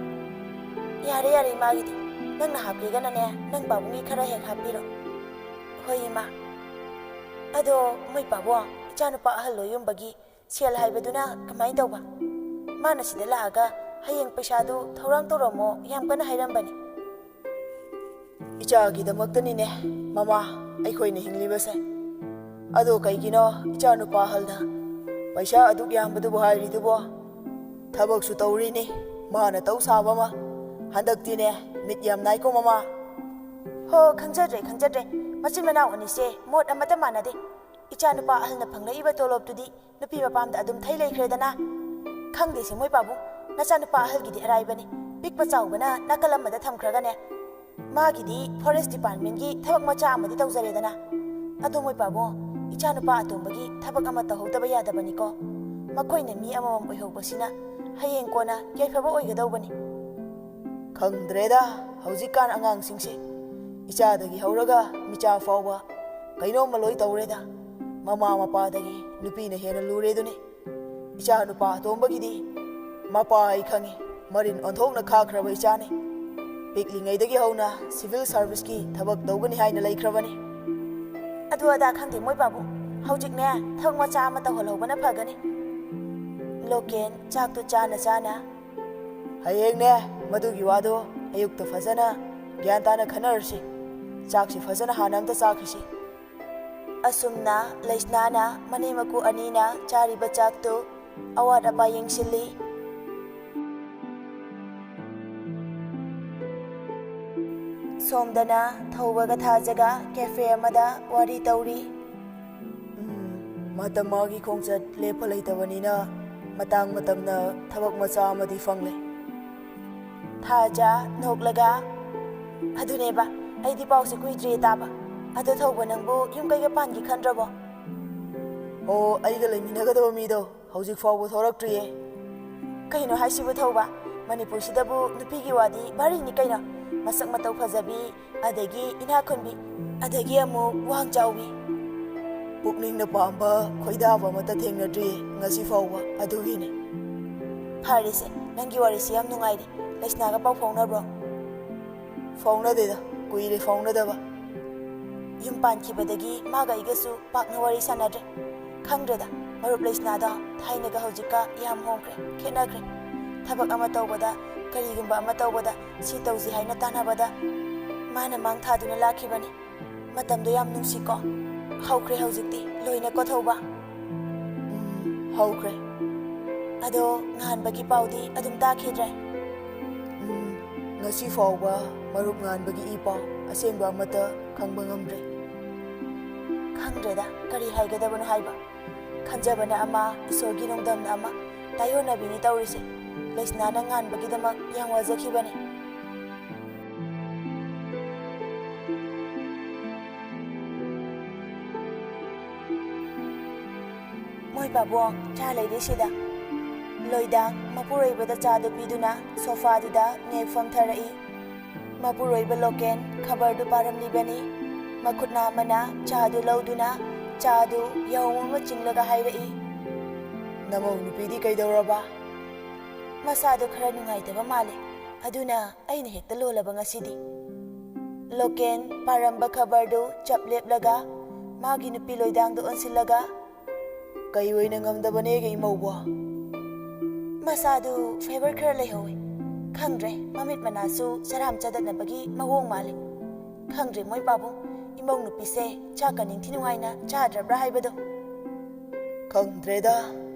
ꯌꯥꯔꯦ, ꯌꯥꯔꯦ, ꯏꯃꯥꯒꯤꯗꯤ꯫ ꯅꯪꯅ ꯍꯥꯞꯀꯦꯒꯅꯅꯦ, ꯅꯪ ꯄꯥꯕꯨꯡꯒꯤ ꯈꯔ ꯍꯦꯛ ꯍꯥꯞꯄꯤꯔꯣ꯫ ꯍꯣꯏ, ꯏꯃꯥ꯫ ꯑꯗꯣ, ꯃꯣꯏ ꯄꯥꯕꯨꯡ, ꯏꯆꯥꯅꯨꯄꯥ ꯑꯍꯜ ꯂꯣꯏ ꯌꯨꯝꯕꯒꯤ ꯁꯦꯜ ꯍꯥꯏꯕꯗꯨꯅ ꯀꯃꯥꯏꯅ ꯇꯧꯕ? ꯃꯥꯅ ꯁꯤꯗ ꯂꯥꯛꯑꯒ ꯍꯌꯦꯡ ꯄꯩꯁꯥꯗꯨ ꯊꯧꯔꯥꯡ ꯇꯧꯔꯝꯃꯣ ꯌꯥꯝ ꯀꯟꯅ ꯍꯥꯏꯔꯝꯕꯅꯤ꯫ ꯏꯆꯥꯒꯤꯗꯃꯛꯇꯅꯤꯅꯦ, ꯃꯃꯥ, ꯑꯩꯈꯣꯏꯅ ꯍꯤꯡꯂꯤꯕꯁꯦ꯫ ꯑꯗꯣ ꯀꯩꯒꯤꯅꯣ ꯏꯆꯥꯅꯨꯄꯥ ꯑꯍꯜꯅ ꯄꯩꯁꯥ ꯑꯗꯨꯛ ꯌꯥꯝꯕꯗꯨꯕꯨ ꯍꯥꯏꯔꯤꯗꯨꯕꯣ? ꯊꯕꯛꯁꯨ ꯇꯧꯔꯤꯅꯤ, ꯃꯥꯅ ꯇꯧ ꯁꯥꯕ ꯑꯃ꯫ ꯍꯟꯗꯛꯇꯤꯅꯦ, ꯃꯤꯠ ꯌꯥꯝ ꯅꯥꯏꯀꯣ, ꯃꯃꯥ꯫ ꯍꯣ, ꯈꯪꯖꯗ꯭ꯔꯦ, ꯈꯪꯖꯗ꯭ꯔꯦ꯫ ꯃꯆꯤꯟ ꯃꯅꯥꯎ ꯑꯅꯤꯁꯦ ꯃꯣꯠ ꯑꯃꯠꯇ ꯃꯥꯟꯅꯗꯦ꯫ ꯏꯆꯥꯅꯨꯄꯥ ꯑꯍꯜꯅ ꯐꯪꯂꯛꯏꯕ ꯇꯣꯂꯣꯞꯇꯨꯗꯤ ꯅꯨꯄꯤ ꯃꯄꯥꯝꯗ ꯑꯗꯨꯝ ꯊꯩ ꯂꯩꯈ꯭ꯔꯦꯗꯅ꯫ ꯈꯪꯗꯦꯁꯦ ꯃꯣꯏ ꯄꯥꯕꯨꯡ, ꯅꯆꯥꯅꯨꯄꯥ ꯑꯍꯜꯒꯤꯗꯤ ꯑꯔꯥꯏꯕꯅꯤ꯫ ꯄꯤꯛꯄ ꯆꯥꯎꯕꯅ ꯅꯥꯀꯜ ꯑꯃꯗ ꯊꯝꯈ꯭ꯔꯒꯅꯦ, ꯃꯥꯒꯤꯗꯤ ꯐꯣꯔꯦꯁ ꯗꯤꯄꯥꯔꯠꯃꯦꯟꯒꯤ ꯊꯕꯛ ꯃꯆꯥ ꯑꯃꯗꯤ ꯇꯧꯖꯔꯦꯗꯅ꯫ ꯑꯗꯣ ꯃꯣꯏ ꯄꯥꯕꯨꯡ, ꯏꯆꯥꯅꯨꯄꯥ ꯑꯇꯣꯝꯕꯒꯤ ꯊꯕꯛ ꯑꯃ ꯇꯧꯍꯧꯗꯕ ꯌꯥꯗꯕꯅꯤꯀꯣ꯫ ꯃꯈꯣꯏꯅ ꯃꯤ ꯑꯃꯃꯝ ꯑꯣꯏꯍꯧꯕꯁꯤꯅ ꯍꯌꯦꯡ ꯀꯣꯟꯅ ꯌꯥꯏꯐꯕ ꯑꯣꯏꯒꯗꯧꯕꯅꯤ꯫ ꯈꯪꯗ꯭ꯔꯦꯗ, ꯍꯧꯖꯤꯛꯀꯥꯟ ꯑꯉꯥꯡꯁꯤꯡꯁꯤ ꯏꯆꯥꯗꯒꯤ ꯍꯧꯔꯒ ꯃꯤꯆꯥ ꯐꯥꯎꯕ ꯀꯩꯅꯣꯝꯃ ꯂꯣꯏ ꯇꯧꯔꯦꯗ꯫ ꯃꯃꯥ ꯃꯄꯥꯗꯒꯤ ꯅꯨꯄꯤꯅ ꯍꯦꯟꯅ ꯂꯨꯔꯦꯗꯨꯅꯤ꯫ ꯏꯆꯥ ꯅꯨꯄꯥ ꯑꯇꯣꯝꯕꯒꯤꯗꯤ ꯃꯄꯥ ꯑꯩ ꯈꯪꯉꯤ, ꯃꯔꯤꯟ ꯑꯣꯟꯊꯣꯛꯅ ꯈꯥꯈ꯭ꯔꯕ ꯏꯆꯥꯅꯤ꯫ ꯄꯤꯛꯂꯤꯉꯩꯗꯒꯤ ꯍꯧꯅ ꯁꯤꯚꯤꯜ ꯁꯥꯔꯚꯤꯁꯀꯤ ꯊꯕꯛ ꯇꯧꯒꯅꯤ ꯍꯥꯏꯅ ꯂꯩꯈ꯭ꯔꯕꯅꯤ꯫ ꯑꯗꯨ ꯑꯗꯥ ꯈꯪꯗꯦ ꯃꯣꯏ ꯄꯥꯕꯨꯡ, ꯍꯧꯖꯤꯛꯅꯦ ꯊꯕꯛ ꯃꯆꯥ ꯑꯃ ꯇꯧꯍꯜꯍꯧꯕꯅ ꯐꯒꯅꯤ꯫ ꯂꯣꯀꯦꯟ ꯆꯥꯛꯇꯨ ꯆꯥꯅ ꯆꯥꯅ, ꯍꯌꯦꯡꯅꯦ ꯃꯗꯨꯒꯤ ꯋꯥꯗꯣ ꯑꯌꯨꯛꯇ ꯐꯖꯅ ꯒ꯭ꯌꯥꯟ ꯇꯥꯅ ꯈꯟꯅꯔꯁꯤ꯫ ꯆꯥꯛꯁꯤ ꯐꯖꯅ ꯍꯥꯟꯅ ꯑꯝꯇ ꯆꯥꯈꯤꯁꯤ꯫ ꯑꯁꯨꯝꯅ ꯂꯩꯁꯅꯥꯅ ꯃꯅꯦꯝ ꯃꯀꯨ ꯑꯅꯤꯅ ꯆꯥꯔꯤꯕ ꯆꯥꯛꯇꯨ ꯑꯋꯥꯠ ꯑꯄꯥ ꯌꯦꯡꯁꯤꯜꯂꯤ꯫ ꯁꯣꯝꯗꯅ ꯊꯧꯕꯒ ꯊꯥꯖꯒ ꯀꯦꯐꯦ ꯑꯃꯗ ꯋꯥꯔꯤ ꯇꯧꯔꯤ꯫ ꯎꯝ, ꯃꯇꯝ ꯃꯥꯒꯤ ꯈꯣꯡꯆꯠ ꯂꯦꯞꯄ ꯂꯩꯇꯕꯅꯤꯅ ꯃꯇꯥꯡ ꯃꯇꯝꯅ ꯊꯕꯛ ꯃꯆꯥ ꯑꯃꯗꯤ ꯐꯪꯂꯦ꯫ ꯊꯥꯖ ꯅꯣꯛꯂꯒ, "ꯑꯗꯨꯅꯦꯕ, ꯑꯩꯗꯤ ꯄꯥꯎꯁꯦ ꯀꯨꯏꯗ꯭ꯔꯤꯌꯦ ꯇꯥꯕ꯫ ꯑꯗꯣ ꯊꯧꯕ ꯅꯪꯕꯨ ꯌꯨꯝ ꯀꯩꯒ ꯄꯥꯟꯒꯦ ꯈꯟꯗ꯭ꯔꯕꯣ?" ꯑꯣ, ꯑꯩꯒ ꯂꯩꯃꯤꯟꯅꯒꯗꯕ ꯃꯤꯗꯣ ꯍꯧꯖꯤꯛ ꯐꯥꯎꯕ ꯊꯣꯔꯛꯇ꯭ꯔꯤꯌꯦ꯫ ꯀꯩꯅꯣ ꯍꯥꯏꯁꯤꯕꯨ ꯊꯧꯕ? ꯃꯅꯤꯄꯨꯔꯁꯤꯗꯕꯨ ꯅꯨꯄꯤꯒꯤ ꯋꯥꯗꯤ ꯚꯥꯔꯤꯅꯤ ꯀꯩꯅꯣ꯫ ꯃꯁꯛ ꯃꯇꯧ ꯐꯖꯕꯤ, ꯑꯗꯒꯤ ꯏꯅꯥꯛ ꯈꯨꯟꯕꯤ, ꯑꯗꯒꯤ ꯑꯃꯨꯛ ꯋꯥꯡ ꯆꯥꯎꯕꯤ꯫ ꯄꯨꯛꯅꯤꯡꯅ ꯄꯥꯝꯕ ꯈꯣꯏꯗꯥꯕ ꯑꯃꯠꯇ ꯊꯦꯡꯅꯗ꯭ꯔꯤ ꯉꯁꯤ ꯐꯥꯎꯕ, ꯑꯗꯨꯒꯤꯅꯤ꯫ ꯐꯔꯦꯁꯦ, ꯅꯪꯒꯤ ꯋꯥꯔꯤꯁꯤ ꯌꯥꯝ ꯅꯨꯡꯉꯥꯏꯔꯤ꯫ ꯂꯩꯁꯅꯥꯒ ꯄꯥꯎ ꯐꯥꯎꯅꯕ꯭ꯔꯣ? ꯐꯥꯎꯅꯗꯦꯗ, ꯀꯨꯏꯔꯦ ꯐꯥꯎꯅꯗꯕ꯫ ꯌꯨꯝ ꯄꯥꯟꯈꯤꯕꯗꯒꯤ ꯃꯥꯒ ꯑꯩꯒꯁꯨ ꯄꯥꯛꯅ ꯋꯥꯔꯤ ꯁꯥꯟꯅꯗ꯭ꯔꯦ꯫ ꯈꯪꯗ꯭ꯔꯦꯗ, ꯃꯔꯨꯞ ꯂꯩꯁꯅꯥꯗꯣ ꯊꯥꯏꯅꯒ ꯍꯧꯖꯤꯛꯀ ꯌꯥꯝ ꯍꯣꯡꯈ꯭ꯔꯦ, ꯈꯦꯠꯅꯈ꯭ꯔꯦ꯫ ꯊꯕꯛ ꯑꯃ ꯇꯧꯕꯗ, ꯀꯔꯤꯒꯨꯝꯕ ꯑꯃ ꯇꯧꯕꯗ ꯁꯤ ꯇꯧꯁꯤ ꯍꯥꯏꯅ ꯇꯥꯟꯅꯕꯗ ꯃꯥꯅ ꯃꯥꯡ ꯊꯥꯗꯨꯅ ꯂꯥꯛꯈꯤꯕꯅꯤ꯫ ꯃꯇꯝꯗꯣ ꯌꯥꯝ ꯅꯨꯡꯁꯤꯀꯣ꯫ ꯍꯧꯈ꯭ꯔꯦ ꯍꯧꯖꯤꯛꯇꯤ ꯂꯣꯏꯅ ꯀꯣꯊꯧꯕ꯫ ꯎꯝ, ꯍꯧꯈ꯭ꯔꯦ꯫ ꯑꯗꯣ ꯉꯍꯥꯟꯕꯒꯤ ꯄꯥꯎꯗꯤ ꯑꯗꯨꯝ ꯇꯥꯈꯤꯗ꯭ꯔꯦ? ꯎꯝ, ꯉꯁꯤ ꯐꯥꯎꯕ ꯃꯔꯨꯞ ꯉꯍꯥꯟꯕꯒꯤ ꯏ ꯄꯥꯎ ꯑꯁꯦꯡꯕ ꯑꯃꯠꯇ ꯈꯪꯕ ꯉꯝꯗ꯭ꯔꯦ꯫ ꯈꯪꯗ꯭ꯔꯦꯗ, ꯀꯔꯤ ꯍꯥꯏꯒꯗꯕꯅꯣ ꯍꯥꯏꯕ꯫ ꯈꯟꯖꯕꯅ ꯑꯃ, ꯏꯁꯣꯔꯒꯤ ꯅꯣꯡꯗꯝꯅ ꯑꯃ, ꯇꯥꯏꯌꯣꯟꯅꯕꯤꯅꯤ ꯇꯧꯔꯤꯁꯦ꯫ ꯂꯩꯁꯅꯥꯅ ꯉꯥꯟꯕꯒꯤꯗꯃꯛ ꯌꯥꯝ ꯋꯥꯖꯈꯤꯕꯅꯤ꯫ ꯃꯣꯏ ꯄꯥꯕꯨꯡ, ꯆꯥ ꯂꯩꯔꯦ ꯁꯤꯗ꯫ ꯂꯣꯏꯗꯥꯡ ꯃꯄꯨꯔꯣꯏꯕꯗ ꯆꯥꯗꯨ ꯄꯤꯗꯨꯅ ꯁꯣꯐꯥꯗꯨꯗ ꯅꯦꯛ ꯐꯝꯊꯔꯛꯏ꯫ ꯃꯄꯨꯔꯣꯏꯕ ꯂꯣꯀꯦꯟ ꯈꯕꯔꯗꯨ ꯄꯥꯔꯝꯂꯤꯕꯅꯤ꯫ ꯃꯈꯨꯠ ꯅꯥꯝꯃꯅ ꯆꯥꯗꯨ ꯂꯧꯗꯨꯅ ꯆꯥꯗꯨ ꯌꯥꯍꯧ ꯑꯃ ꯆꯤꯡꯂꯒ ꯍꯥꯏꯔꯛꯏ꯫ ꯅꯃꯧ ꯅꯨꯄꯤꯗꯤ ꯀꯩꯗꯧꯔꯕ? ꯃꯁꯥꯗꯨ ꯈꯔ ꯅꯨꯡꯉꯥꯏꯇꯕ ꯃꯥꯜꯂꯦ, ꯑꯗꯨꯅ ꯑꯩꯅ ꯍꯦꯛꯇ ꯂꯣꯜꯂꯕ ꯉꯁꯤꯗꯤ꯫ ꯂꯣꯀꯦꯟ ꯄꯥꯔꯝꯕ ꯈꯕꯔꯗꯨ ꯆꯞ ꯂꯦꯞꯂꯒ ꯃꯥꯒꯤ ꯅꯨꯄꯤ ꯂꯣꯏꯗꯥꯡꯗꯨ ꯑꯣꯟꯁꯤꯜꯂꯒ, "ꯀꯩ ꯑꯣꯏꯅ ꯉꯝꯗꯕꯅꯦꯒꯦ ꯏꯃꯧꯕꯣ?" ꯃꯁꯥꯗꯨ ꯐꯦꯚꯔ ꯈꯔ ꯂꯩꯍꯧꯋꯦ꯫ ꯈꯪꯗ꯭ꯔꯦ, ꯃꯃꯤꯠ ꯃꯅꯥꯁꯨ ꯆꯔꯥꯝ ꯆꯗꯠꯅꯕꯒꯤ ꯃꯑꯣꯡ ꯃꯥꯜꯂꯤ꯫ ꯈꯪꯗ꯭ꯔꯦ ꯃꯣꯏ ꯄꯥꯕꯨꯡ, ꯏꯃꯧ ꯅꯨꯄꯤꯁꯦ ꯆꯥꯛꯀ ꯅꯤꯡꯊꯤ ꯅꯨꯡꯉꯥꯏꯅ ꯆꯥꯗ꯭ꯔꯕ꯭ꯔꯥ ꯍꯥꯏꯕꯗꯣ꯫ ꯈꯪꯗ꯭ꯔꯦꯗ,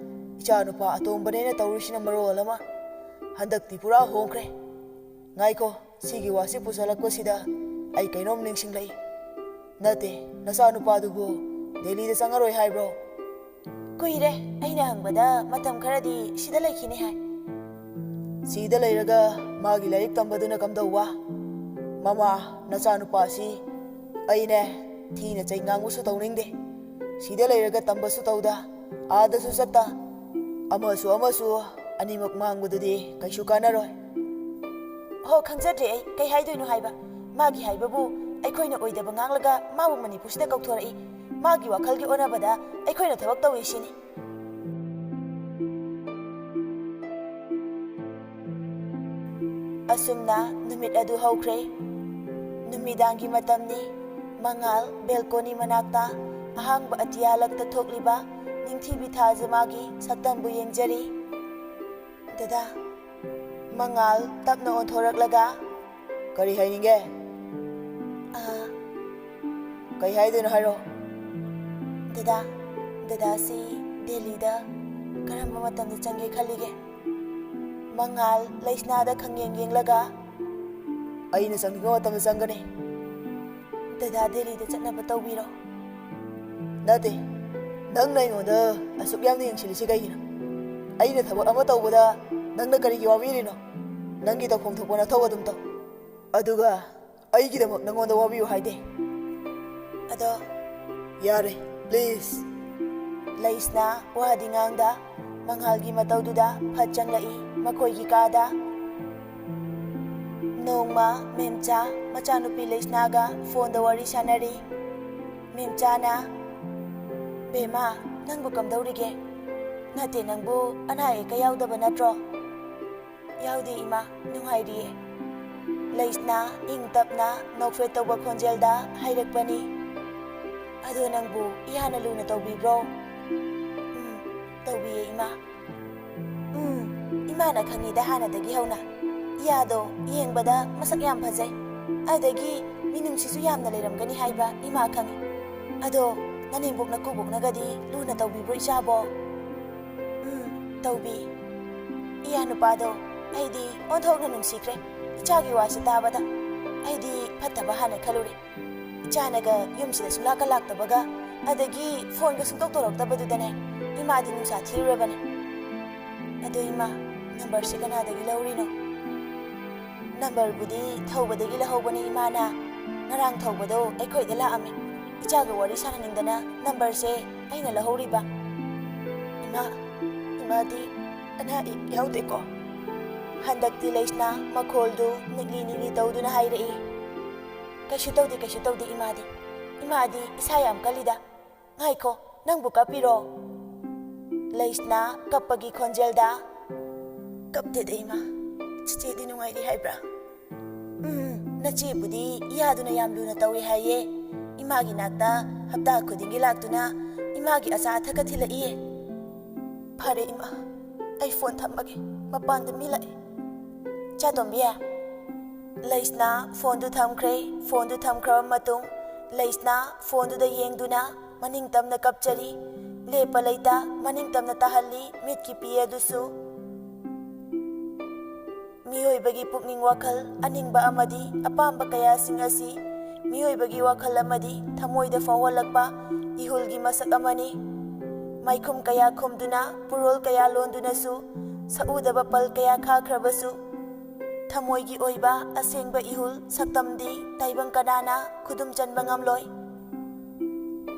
ꯏꯆꯥ ꯅꯨꯄꯥ ꯑꯇꯣꯝꯕꯅꯦꯅ ꯇꯧꯔꯤꯁꯤꯅ ꯃꯔꯣꯜ ꯑꯃ꯫ ꯍꯟꯗꯛꯇꯤ ꯄꯨꯔꯥ ꯍꯣꯡꯈ꯭ꯔꯦ꯫ ꯉꯥꯏꯈꯣ, ꯁꯤꯒꯤ ꯋꯥꯁꯤ ꯄꯨꯁꯜꯂꯛꯄꯁꯤꯗ ꯑꯩ ꯀꯩꯅꯣꯝ ꯅꯤꯡꯁꯤꯡꯂꯛꯏ꯫ ꯅꯠꯇꯦ, ꯅꯆꯥ ꯅꯨꯄꯥꯗꯨꯕꯨ ꯗꯦꯜꯂꯤꯗ ꯆꯪꯉꯔꯣꯏ ꯍꯥꯏꯕ꯭ꯔꯣ? ꯀꯨꯏꯔꯦ, ꯑꯩꯅ ꯍꯪꯕꯗ ꯃꯇꯝ ꯈꯔꯗꯤ ꯁꯤꯗ ꯂꯩꯈꯤꯅꯤ ꯍꯥꯏ꯫ ꯁꯤꯗ ꯂꯩꯔꯒ ꯃꯥꯒꯤ ꯂꯥꯏꯔꯤꯛ ꯇꯝꯕꯗꯨꯅ ꯀꯝꯗꯧꯕ? ꯃꯃꯥ, ꯅꯆꯥ ꯅꯨꯄꯥꯁꯤ ꯑꯩꯅꯦ ꯊꯤꯅ ꯆꯩ ꯉꯥꯡꯕꯁꯨ ꯇꯧꯅꯤꯡꯗꯦ꯫ ꯁꯤꯗ ꯂꯩꯔꯒ ꯇꯝꯕꯁꯨ ꯇꯧꯗ, ꯑꯥꯗꯁꯨ ꯆꯠꯇ, ꯑꯃꯁꯨ ꯑꯃꯁꯨ ꯑꯅꯤꯃꯛ ꯃꯥꯡꯕꯗꯨꯗꯤ ꯀꯩꯁꯨ ꯀꯥꯟꯅꯔꯣꯏ꯫ ꯍꯣ, ꯈꯪꯖꯗ꯭ꯔꯦ ꯑꯩ ꯀꯩ ꯍꯥꯏꯗꯣꯏꯅꯣ ꯍꯥꯏꯕ꯫ ꯃꯥꯒꯤ ꯍꯥꯏꯕꯕꯨ ꯑꯩꯈꯣꯏꯅ ꯑꯣꯏꯗꯕ ꯉꯥꯡꯂꯒ ꯃꯥꯕꯨ ꯃꯅꯤꯄꯨꯔꯁꯤꯗ ꯀꯧꯊꯣꯔꯛꯏ꯫ ꯃꯥꯒꯤ ꯋꯥꯈꯜꯒꯤ ꯑꯣꯟꯅꯕꯗ ꯑꯩꯈꯣꯏꯅ ꯊꯕꯛ ꯇꯧꯏ ꯁꯤꯅꯤ꯫ ꯑꯁꯨꯝꯅ ꯅꯨꯃꯤꯠ ꯑꯗꯨ ꯍꯧꯈ꯭ꯔꯦ꯫ ꯅꯨꯃꯤꯗꯥꯡꯒꯤ ꯃꯇꯝꯅꯤ꯫ ꯃꯉꯥꯜ ꯕꯦꯜꯀꯣꯅꯤ ꯃꯅꯥꯛꯇ ꯑꯍꯥꯡꯕ ꯑꯇꯤꯌꯥ ꯂꯛꯇ ꯊꯣꯛꯂꯤꯕ ꯅꯤꯡꯊꯤꯕꯤ ꯊꯥꯖ ꯃꯥꯒꯤ ꯁꯛꯇꯝꯕꯨ ꯌꯦꯡꯖꯔꯤ꯫ "ꯗꯗꯥ," ꯃꯉꯥꯜ ꯇꯞꯅ ꯑꯣꯟꯊꯣꯔꯛꯂꯒ, "ꯀꯔꯤ ꯍꯥꯏꯅꯤꯡꯒꯦ?" "ꯑꯥ, ꯀꯩ ꯍꯥꯏꯗꯣꯏꯅꯣ ꯍꯥꯏꯔꯣ?" "ꯗꯗꯥ, ꯗꯗꯥꯁꯤ ꯗꯦꯜꯂꯤꯗ ꯀꯔꯝꯕ ꯃꯇꯝꯗ ꯆꯪꯒꯦ ꯈꯜꯂꯤꯒꯦ?" ꯃꯉꯥꯜ ꯂꯩꯁꯅꯥꯗ ꯈꯪꯌꯦꯡ ꯌꯦꯡꯂꯒ, "ꯑꯩꯅ ꯆꯪꯅꯤꯡꯕ ꯃꯇꯝꯗ ꯆꯪꯒꯅꯤ꯫ ꯗꯗꯥ ꯗꯦꯜꯂꯤꯗ ꯆꯠꯅꯕ ꯇꯧꯕꯤꯔꯣ꯫" "ꯅꯠꯇꯦ, ꯅꯪꯅ ꯑꯩꯉꯣꯟꯗ ꯑꯁꯨꯛ ꯌꯥꯝꯅ ꯌꯦꯡꯁꯤꯜꯂꯤꯁꯤ ꯀꯩꯒꯤꯅꯣ? ꯑꯩꯅ ꯊꯕꯛ ꯑꯃ ꯇꯧꯕꯗ ꯅꯪꯅ ꯀꯔꯤꯒꯤ ꯋꯥꯕꯤꯔꯤꯅꯣ? ꯅꯪꯒꯤ ꯇꯧꯐꯝ ꯊꯣꯛꯄ ꯅꯊꯧ ꯑꯗꯨꯝ ꯇꯧ꯫ ꯑꯗꯨꯒ ꯑꯩꯒꯤꯗꯃꯛ ꯅꯪꯉꯣꯟꯗ ꯋꯥꯕꯤꯌꯨ ꯍꯥꯏꯗꯦ꯫" "ꯑꯗꯣ꯫" "ꯌꯥꯔꯦ, please꯫" ꯂꯩꯁꯅꯥ ꯋꯥꯗꯤ ꯉꯥꯡꯗ ꯃꯉꯥꯜꯒꯤ ꯃꯇꯧꯗꯨꯗ ꯐꯠ ꯆꯪꯂꯛꯏ ꯃꯈꯣꯏꯒꯤ ꯀꯥꯗ꯫ ꯅꯣꯡꯃ ꯃꯦꯝꯆꯥ ꯃꯆꯥꯅꯨꯄꯤ ꯂꯩꯁꯅꯥꯒ ꯐꯣꯟꯗ ꯋꯥꯔꯤ ꯁꯥꯟꯅꯔꯤ꯫ ꯃꯦꯝꯆꯥꯅ, "ꯕꯦꯝꯃ, ꯅꯪꯕꯨ ꯀꯝꯗꯧꯔꯤꯒꯦ? ꯅꯠꯇꯦ, ꯅꯪꯕꯨ ꯑꯅꯥ ꯑꯌꯦꯛꯀ ꯌꯥꯎꯗꯕ ꯅꯠꯇ꯭ꯔꯣ?" "ꯌꯥꯎꯗꯦ ꯏꯃꯥ, ꯅꯨꯡꯉꯥꯏꯔꯤꯌꯦ꯫" ꯂꯩꯁꯅꯥ ꯏꯪ ꯇꯞꯅ ꯅꯣꯛꯐꯦꯠ ꯇꯧꯕ ꯈꯣꯟꯖꯦꯜꯗ ꯍꯥꯏꯔꯛꯄꯅꯤ꯫ "ꯑꯗꯣ ꯅꯪꯕꯨ ꯏꯌꯥꯅ ꯂꯨꯅ ꯇꯧꯕꯤꯕ꯭ꯔꯣ?" "ꯎꯝ, ꯇꯧꯕꯤꯌꯦ ꯏꯃꯥ꯫" "ꯎꯝ, ꯏꯃꯥꯅ ꯈꯪꯉꯤꯗ ꯍꯥꯟꯅꯗꯒꯤ ꯍꯧꯅ꯫ ꯏꯌꯥꯗꯣ ꯌꯦꯡꯕꯗ ꯃꯁꯛ ꯌꯥꯝ ꯐꯖꯩ꯫ ꯑꯗꯒꯤ ꯃꯤꯅꯨꯡꯁꯤꯁꯨ ꯌꯥꯝꯅ ꯂꯩꯔꯝꯒꯅꯤ ꯍꯥꯏꯕ ꯏꯃꯥ ꯈꯪꯉꯤ꯫ ꯑꯗꯣ ꯅꯅꯦꯝꯕꯣꯛ ꯅꯀꯨꯕꯣꯛꯅꯒꯗꯤ ꯂꯨꯅ ꯇꯧꯕꯤꯕ꯭ꯔꯣ ꯏꯆꯥꯕꯣ?" "ꯎꯝ, ꯇꯧꯕꯤ꯫ ꯏꯌꯥ ꯅꯨꯄꯥꯗꯣ ꯑꯩꯗꯤ ꯑꯣꯟꯊꯣꯛꯅ ꯅꯨꯡꯁꯤꯈ꯭ꯔꯦ꯫ ꯏꯆꯥꯒꯤ ꯋꯥꯁꯤ ꯇꯥꯕꯗ ꯑꯩꯗꯤ ꯐꯠꯇꯕ ꯍꯥꯟꯅ ꯈꯜꯂꯨꯔꯦ꯫ ꯏꯆꯥꯅꯒ ꯌꯨꯝꯁꯤꯗ ꯁꯨꯡꯂꯥꯛꯀ ꯂꯥꯛꯇꯕꯒ, ꯑꯗꯒꯤ ꯐꯣꯟꯒ ꯁꯨꯡꯇꯧ ꯇꯧꯔꯛꯇꯕꯗꯨꯗꯅꯦ, ꯏꯃꯥꯗꯤ ꯅꯨꯡꯁꯥ ꯊꯤꯔꯨꯔꯕꯅꯦ꯫ ꯑꯗꯣ ꯏꯃꯥ, ꯅꯝꯕꯔꯁꯤ ꯀꯅꯥꯗꯒꯤ ꯂꯧꯔꯤꯅꯣ?" "ꯅꯝꯕꯔꯕꯨꯗꯤ ꯊꯧꯕꯗꯒꯤ ꯂꯧꯍꯧꯕꯅꯦ ꯏꯃꯥꯅ꯫ ꯉꯔꯥꯡ ꯊꯧꯕꯗꯣ ꯑꯩꯈꯣꯏꯗ ꯂꯥꯛꯑꯝꯃꯦ꯫ ꯏꯆꯥꯒ ꯋꯥꯔꯤ ꯁꯥꯟꯅꯅꯤꯡꯗꯅ ꯅꯝꯕꯔꯁꯦ ꯑꯩꯅ ꯂꯧꯍꯧꯔꯤꯕ꯫" "ꯏꯃꯥ, ꯏꯃꯥꯗꯤ ꯑꯅꯥ ꯑꯌꯦꯛ ꯌꯥꯎꯗꯦꯀꯣ?" ꯍꯟꯗꯛꯇꯤ ꯂꯩꯁꯅꯥ ꯃꯈꯣꯜꯗꯨ ꯅꯤꯛꯂꯤ ꯅꯤꯛꯂꯤ ꯇꯧꯗꯨꯅ ꯍꯥꯏꯔꯛꯏ꯫ "ꯀꯩꯁꯨ ꯇꯧꯗꯦ, ꯀꯩꯁꯨ ꯇꯧꯗꯦ ꯏꯃꯥꯗꯤ꯫ ꯏꯃꯥꯗꯤ ꯏꯁꯥ ꯌꯥꯝ ꯀꯜꯂꯤꯗ꯫ ꯉꯥꯏꯈꯣ, ꯅꯪꯕꯨ ꯀꯞꯄꯤꯔꯣ?" ꯂꯩꯁꯅꯥ ꯀꯞꯄꯒꯤ ꯈꯣꯟꯖꯦꯜꯗ, "ꯀꯞꯇꯦꯗ ꯏꯃꯥ, ꯆꯤꯆꯦꯗꯤ ꯅꯨꯡꯉꯥꯏꯔꯤ ꯍꯥꯏꯕ꯭ꯔꯥ?" "ꯎꯝ, ꯅꯆꯦꯕꯨꯗꯤ ꯏꯌꯥꯗꯨꯅ ꯌꯥꯝ ꯂꯨꯅ ꯇꯧꯏ ꯍꯥꯏꯌꯦ꯫ ꯏꯃꯥꯒꯤ ꯅꯥꯛꯇ ꯍꯞꯇꯥ ꯈꯨꯗꯤꯡꯒꯤ ꯂꯥꯛꯇꯨꯅ ꯏꯃꯥꯒꯤ ꯑꯆꯥ ꯑꯊꯛꯀ ꯊꯤꯜꯂꯛꯏꯌꯦ꯫ ꯐꯔꯦ ꯏꯃꯥ, ꯑꯩ ꯐꯣꯟ ꯊꯝꯃꯒꯦ, ꯃꯄꯥꯟꯗ ꯃꯤ ꯂꯥꯛꯑꯦ꯫ ꯆꯥꯇꯣꯝꯕꯤ!" ꯂꯩꯁꯅꯥ ꯐꯣꯟꯗꯨ ꯊꯝꯈ꯭ꯔꯦ꯫ ꯐꯣꯟꯗꯨ ꯊꯝꯈ꯭ꯔꯕ ꯃꯇꯨꯡ ꯂꯩꯁꯅꯥ ꯐꯣꯟꯗꯨꯗ ꯌꯦꯡꯗꯨꯅ ꯃꯅꯤꯡ ꯇꯝꯅ ꯀꯞꯆꯔꯤ꯫ ꯂꯦꯞꯄ ꯂꯩꯇ ꯃꯅꯤꯡ ꯇꯝꯅ ꯇꯥꯍꯜꯂꯤ ꯃꯤꯠꯀꯤ ꯄꯤ ꯑꯗꯨꯁꯨ꯫ ꯃꯤꯑꯣꯏꯕꯒꯤ ꯄꯨꯛꯅꯤꯡ ꯋꯥꯈꯜ ꯑꯅꯤꯡꯕ ꯑꯃꯗꯤ ꯑꯄꯥꯝꯕ ꯀꯌꯥꯁꯤꯡ ꯑꯁꯤ ꯃꯤꯑꯣꯏꯕꯒꯤ ꯋꯥꯈꯜ ꯑꯃꯗꯤ ꯊꯃꯣꯏꯗ ꯐꯥꯎꯍꯜꯂꯛꯄ ꯏꯍꯨꯜꯒꯤ ꯃꯁꯛ ꯑꯃꯅꯤ꯫ ꯃꯥꯏꯈꯨꯝ ꯀꯌꯥ ꯈꯨꯝꯗꯨꯅ, ꯄꯨꯔꯣꯜ ꯀꯌꯥ ꯂꯣꯟꯗꯨꯅꯁꯨ, ꯁꯛꯎꯗꯕ ꯄꯜ ꯀꯌꯥ ꯈꯥꯈ꯭ꯔꯕꯁꯨ, ꯊꯃꯣꯏꯒꯤ ꯑꯣꯏꯕ ꯑꯁꯦꯡꯕ ꯏꯍꯨꯜ ꯁꯛꯇꯝꯗꯤ ꯇꯥꯏꯕꯪ ꯀꯅꯥꯅ ꯈꯨꯗꯨꯝ ꯆꯟꯕ ꯉꯝꯂꯣꯏ꯫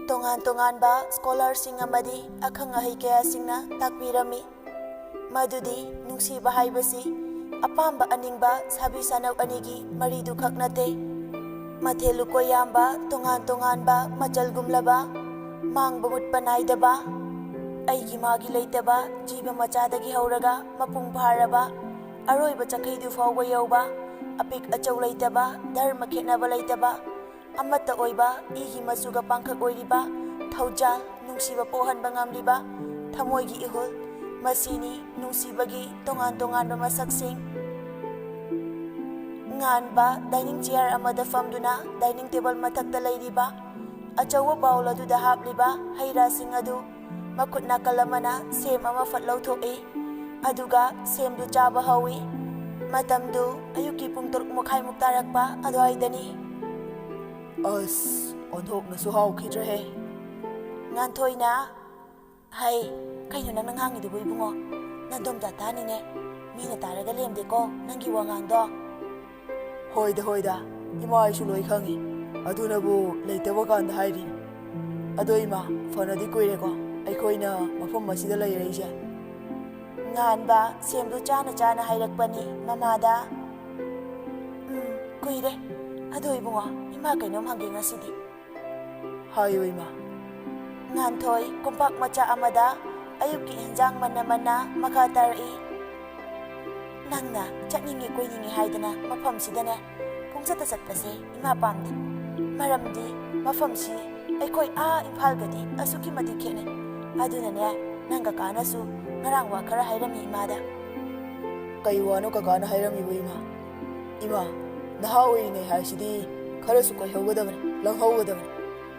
ꯇꯣꯉꯥꯟ ꯇꯣꯉꯥꯟꯕ ꯁ꯭ꯀꯣꯂꯔꯁꯤꯡ ꯑꯃꯗꯤ ꯑꯈꯪ ꯑꯍꯩ ꯀꯌꯥꯁꯤꯡꯅ ꯇꯥꯛꯄꯤꯔꯝꯃꯤ꯫ ꯃꯗꯨꯗꯤ ꯅꯨꯡꯁꯤꯕ ꯍꯥꯏꯕꯁꯤ ꯑꯄꯥꯝꯕ ꯑꯅꯤꯡꯕ ꯁꯥꯕꯤ ꯁꯥꯅꯧ ꯑꯅꯤꯒꯤ ꯃꯔꯤꯗꯨ ꯈꯛ ꯅꯠꯇꯦ꯫ ꯃꯊꯦꯜ ꯂꯨꯀꯣꯏ ꯌꯥꯝꯕ, ꯇꯣꯉꯥꯟ ꯇꯣꯉꯥꯟꯕ ꯃꯆꯜꯒꯨꯝꯂꯕ, ꯃꯥꯡꯕ ꯃꯨꯠꯄ ꯅꯥꯏꯗꯕ, ꯑꯩꯒꯤ ꯃꯥꯒꯤ ꯂꯩꯇꯕ ꯖꯤꯕ ꯃꯆꯥꯗꯒꯤ ꯍꯧꯔꯒ ꯃꯄꯨꯡ ꯐꯥꯔꯕ ꯑꯔꯣꯏꯕ ꯆꯈꯩꯗꯨ ꯐꯥꯎꯕ ꯌꯧꯕ, ꯑꯄꯤꯛ ꯑꯆꯧ ꯂꯩꯇꯕ, ꯙꯔꯃ ꯈꯦꯠꯅꯕ ꯂꯩꯇꯕ, ꯑꯃꯠꯇ ꯑꯣꯏꯕ ꯏꯒꯤ ꯃꯆꯨꯒ ꯄꯥꯡꯈꯛ ꯑꯣꯏꯔꯤꯕ ꯊꯧꯖꯥꯜ, ꯅꯨꯡꯁꯤꯕ ꯄꯣꯛꯍꯟꯕ ꯉꯝꯂꯤꯕ ꯊꯃꯣꯏꯒꯤ ꯏꯍꯨꯜ, ꯃꯁꯤꯅꯤ ꯅꯨꯡꯁꯤꯕꯒꯤ ꯇꯣꯉꯥꯟ ꯇꯣꯉꯥꯟꯕ ꯃꯁꯛꯁꯤꯡ꯫ ꯉꯥꯟꯕ ꯗꯥꯏꯅꯤꯡ ꯆꯤꯌꯥꯔ ꯑꯃꯗ ꯐꯝꯗꯨꯅ ꯗꯥꯏꯅꯤꯡ ꯇꯦꯕꯜ ꯃꯊꯛꯇ ꯂꯩꯔꯤꯕ ꯑꯆꯧꯕ ꯕꯥꯎꯜ ꯑꯗꯨꯗ ꯍꯥꯞꯂꯤꯕ ꯍꯩ ꯔꯥꯁꯤꯡ ꯑꯗꯨ ꯃꯈꯨꯠ ꯅꯥꯀꯜ ꯑꯃꯅ ꯁꯦꯝ ꯑꯃ ꯐꯠ ꯂꯧꯊꯣꯛꯏ, ꯑꯗꯨꯒ ꯁꯦꯝꯗꯨ ꯆꯥꯕ ꯍꯧꯏ꯫ ꯃꯇꯝꯗꯨ ꯑꯌꯨꯛꯀꯤ ꯄꯨꯡ ꯇꯔꯨꯛ ꯃꯈꯥꯏꯃꯨꯛ ꯇꯥꯔꯛꯄ ꯑꯗꯨꯋꯥꯏꯗꯅꯤ꯫ ꯑꯁ, ꯑꯣꯟꯊꯣꯛꯅꯁꯨ ꯍꯥꯎꯈꯤꯗ꯭ꯔꯦꯍꯦ꯫ ꯉꯥꯟꯊꯣꯏꯅ, "ꯍꯩ, ꯀꯩꯅꯣ ꯅꯪꯅ ꯉꯥꯡꯉꯤꯗꯨꯕꯨ ꯏꯕꯨꯡꯉꯣ? ꯅꯗꯣꯝꯆꯥ ꯇꯥꯅꯤꯅꯦ꯫ ꯃꯤꯅ ꯇꯥꯔꯒ ꯂꯦꯝꯗꯦꯀꯣ ꯅꯪꯒꯤ ꯋꯥꯉꯥꯡꯗꯣ꯫" "ꯍꯣꯏꯗ, ꯍꯣꯏꯗ, ꯏꯃꯥ ꯑꯩꯁꯨ ꯂꯣꯏ ꯈꯪꯉꯤ꯫ ꯑꯗꯨꯅꯕꯨ ꯂꯩꯇꯕ ꯀꯥꯟꯗ ꯍꯥꯏꯔꯤ꯫ ꯑꯗꯣ ꯏꯃꯥ, ꯐꯅꯗꯤ ꯀꯨꯏꯔꯦꯀꯣ ꯑꯩꯈꯣꯏꯅ ꯃꯐꯝ ꯑꯁꯤꯗ ꯂꯩꯔꯛꯏꯁꯦ꯫" ꯉꯥꯟꯕ ꯁꯦꯝꯗꯨ ꯆꯥꯅ ꯆꯥꯅ ꯍꯥꯏꯔꯛꯄꯅꯤ ꯃꯃꯥꯗ꯫ "ꯎꯝ, ꯀꯨꯏꯔꯦ꯫ ꯑꯗꯣ ꯏꯕꯨꯡꯉꯣ, ꯏꯃꯥ ꯀꯩꯅꯣꯝ ꯍꯪꯒꯦ ꯉꯁꯤꯗꯤ꯫" ꯍꯥꯏꯌꯨ, ꯏꯃꯥ꯫ ꯉꯥꯟꯊꯣꯏ ꯀꯣꯝꯄꯥꯛ ꯃꯆꯥ ꯑꯃꯗ ꯑꯌꯨꯛꯀꯤ ꯍꯦꯟꯖꯥꯡ ꯃꯅꯝ ꯃꯅꯥ ꯃꯈꯥ ꯇꯥꯔꯛꯏ꯫ ꯅꯪꯅ ꯆꯠꯅꯤꯡꯉꯤ ꯀꯣꯏꯅꯤꯡꯉꯤ ꯍꯥꯏꯗꯅ ꯃꯐꯝꯁꯤꯗꯅꯦ ꯄꯨꯡꯆꯠꯇ ꯆꯠꯄꯁꯦ ꯏꯃꯥ ꯄꯥꯝꯗꯦ꯫ ꯃꯔꯝꯗꯤ ꯃꯐꯝꯁꯤ ꯑꯩꯈꯣꯏ ꯑꯥ ꯏꯝꯐꯥꯜꯒꯗꯤ ꯑꯁꯨꯛꯀꯤ ꯃꯇꯤꯛ ꯈꯦꯠꯅꯩ꯫ ꯑꯗꯨꯅꯅꯦ, ꯅꯪ ꯀꯀꯥꯅꯁꯨ ꯉꯔꯥꯡ ꯋꯥ ꯈꯔ ꯍꯥꯏꯔꯝꯃꯤ ꯏꯃꯥꯗ꯫ ꯀꯩ ꯋꯥꯅꯣ ꯀꯀꯥꯅ ꯍꯥꯏꯔꯝꯃꯤꯕ, ꯏꯃꯥ? ꯏꯃꯥ, ꯅꯍꯥ ꯑꯣꯏꯔꯤꯉꯩ ꯍꯥꯏꯁꯤꯗꯤ ꯈꯔꯁꯨ ꯀꯣꯏꯍꯧꯒꯗꯕꯅꯤ, ꯂꯥꯡꯍꯧꯒꯗꯕꯅꯤ꯫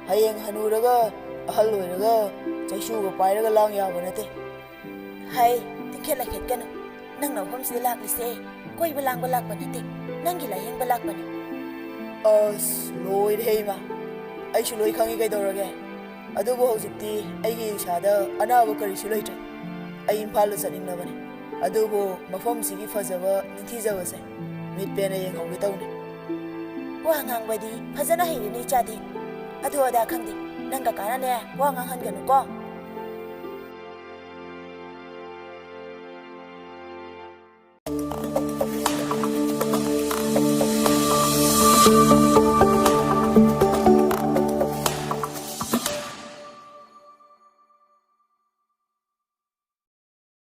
ꯍꯌꯦꯡ ꯍꯅꯨꯔꯒ, ꯑꯍꯜ ꯑꯣꯏꯔꯒ ꯆꯩꯁꯨꯒ ꯄꯥꯏꯔꯒ ꯂꯥꯡ ꯌꯥꯕ ꯅꯠꯇꯦ꯫ ꯍꯩ, ꯇꯤꯡꯈꯦꯠ ꯂꯥꯏꯈꯦꯠꯀꯅꯨ꯫ ꯅꯪꯅ ꯃꯐꯝꯁꯤꯗ ꯂꯥꯛꯂꯤꯁꯦ ꯀꯣꯏꯕ ꯂꯥꯡꯕ ꯂꯥꯛꯄ ꯅꯠꯇꯦ, ꯅꯪꯒꯤ ꯂꯥꯏꯌꯦꯡꯕ ꯂꯥꯛꯄꯅꯤ꯫ ꯑꯁ, ꯂꯣꯏꯔꯦꯍꯦ ꯏꯃꯥ, ꯑꯩꯁꯨ ꯂꯣꯏ ꯈꯪꯉꯤ ꯀꯩꯗꯧꯔꯒꯦ꯫ ꯑꯗꯨꯕꯨ ꯍꯧꯖꯤꯛꯇꯤ ꯑꯩꯒꯤ ꯏꯁꯥꯗ ꯑꯅꯥꯕ ꯀꯔꯤꯁꯨ ꯂꯩꯇ꯭ꯔꯦ꯫ ꯑꯩ ꯏꯝꯐꯥꯜꯗ ꯆꯠꯅꯤꯡꯂꯕꯅꯤ, ꯑꯗꯨꯕꯨ ꯃꯐꯝꯁꯤꯒꯤ ꯐꯖꯕ ꯅꯤꯡꯊꯤꯖꯕꯁꯦ ꯃꯤꯠ ꯄꯦꯟꯅ ꯌꯦꯡꯍꯧꯒꯦ ꯇꯧꯅꯤ꯫ ꯋꯥ ꯉꯥꯡꯕꯗꯤ ꯐꯖꯅ ꯍꯩꯔꯦꯅꯦ ꯏꯆꯥꯗꯤ꯫ ꯑꯗꯨ ꯑꯗꯥ ꯈꯪꯗꯦ, ꯅꯪ ꯀꯀꯥꯅꯅꯦ ꯋꯥ ꯉꯥꯡꯍꯟꯒꯅꯨꯀꯣ꯫